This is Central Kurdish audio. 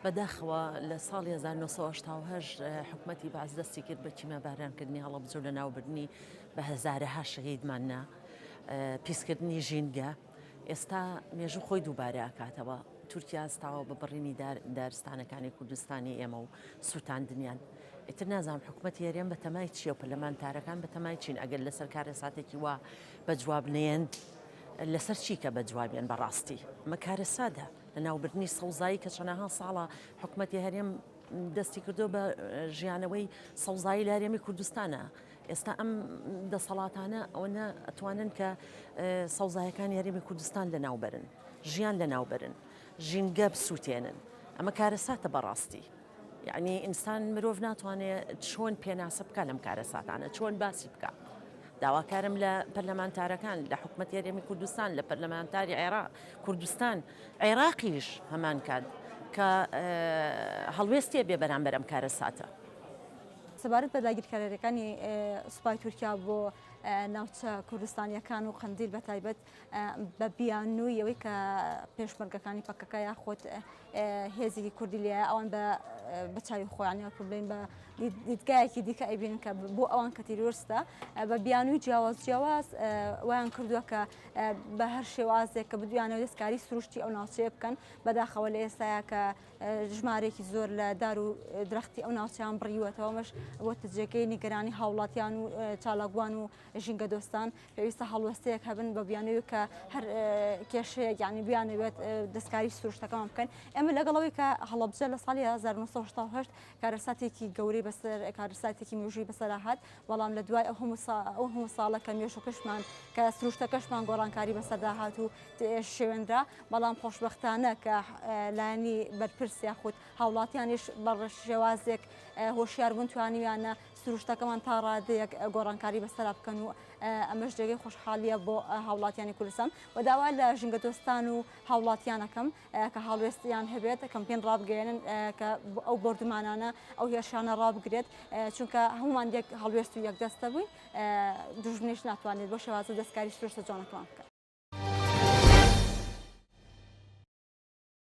بەداخەوە لە ساڵی 1970 حکومەتی بەعس دەستی کرد بە کیمیابارانکردنی هەڵەبجە و لەناوبردنی بە هەزارەها شەهیدمان نا پیسکردنی ژینگە ئێستا مێژوو خۆی دووبارە ئەکاتەوە تورکیا هەستاوە بە بڕینی دارستانەکانی کوردستانی ئێمە و سووتاندنیان ئیتر نازانم حکومەتی هەرێم بە تەمای چییە و پەرلەمانتارەکان بە تەمای چین ئەگەر لەسەر کارەساتێکی وا بە جواب نەیەن لەسەر چی کە بە جوابیان بەڕاستی ئەمە کارەساتە لەناوبردنی سەوزایی کە چەنەها ساڵە حکومەتی هەرێم دەستی کردو بە ژیانەوەی سەوزایی لە هەرێمی کوردستانە ئێستا ئەم دەسەڵاتانە ئەوەنە ئەتوانن کە سەوزایەکانی هەرێمی کوردستان لەناوبەرن ژیان لەناوبەرن ژینگە بسووتێنن ئەمە کارەساتە بەڕاستی یعنی ئینسان مرۆڤ ناتوانێت چۆن پێناسە بکە لەم کارەساتانە چۆن باسی بکە داواکارم لە پەرلەمانتارەکان لە حکومەتی هەرێمی کوردستان لە پەرلەمانتاری عێراق کوردستان عێراقیش هەمان کات کە هەڵوێستێ بێ بەرامبەر ئەم کارەساتە. سەبارەت بە داگیرکارییەکانی سوپای تورکیا بۆ ناوچە کوردستانییەکان و قەندیل بە تایبەت بە بیانووی ئەوەی کە پێشمەرگەکانی پەکەکە یاخود هێزێکی کوردی لێیە ئەوان بە بە چاوی خۆیان یاخود بڵێن بە دیدگایەکی دیکە ئەیبینن کە بۆ ئەوان کە تیرۆرستە بە بیانووی جیاواز جیاواز وایان کردووە کە بە هەر شێوازێک کە بدویانەوە دەستکاری سروشتی ئەو ناوچەیە بکەن بەداخەوە لە ئێستایا کە ژمارەیەکی زۆر لە دار و درەختی ئەو ناوچەیان بڕیوەتەوە ئەمەش بۆتە جێگەی نیگەرانی هاوڵاتیان و چالاکوان و ژینگە دۆستان پێویستە هەڵوەستەیەک هەبن بە بیانووی کە هەر کێشەیەک یعنی بیانەوێت دەستکاری سروشتەکەمان بکەن ئێمە لەگەڵ ئەوەی کە هەڵەبجە لە ساڵی 1970 کارەساتێکی گەورەی بەسەر کارەساتێکی مێژووی بەسەرا هات بەڵام لە دوای ئەو هەموو ساڵە کە مێژووکەشمان کە سروشتەکەشمان گۆڕانکاری بەسەردا هات و شێوێنرا، بەڵام خۆشبەختانە کە لایەنی بەرپرس یاخود هاوڵاتیانیش بە شێوازێک هۆشیار بوون توانیویانە سروشتەکەمان تا ڕادەیەک گۆڕانکاری بەسەرا بکەن و ئەمەش جێگەی خۆشحاڵیە بۆ هاوڵاتیانی کوردستان و داوا لە ژینگەدۆستان و هاوڵاتیانەکەم کە هەڵوێستیان هەبێت کەمپین ڕابگەیەنن کە ئەو بۆردومانانە ئەو هێرشانە ڕابگرێت چونکە هەمومان یەک هەڵوێست و یەک دەستە بووین دوژمنیش ناتوانێت بۆ شێوازە دەستکاری سروشتە جوانەکەمان بکات.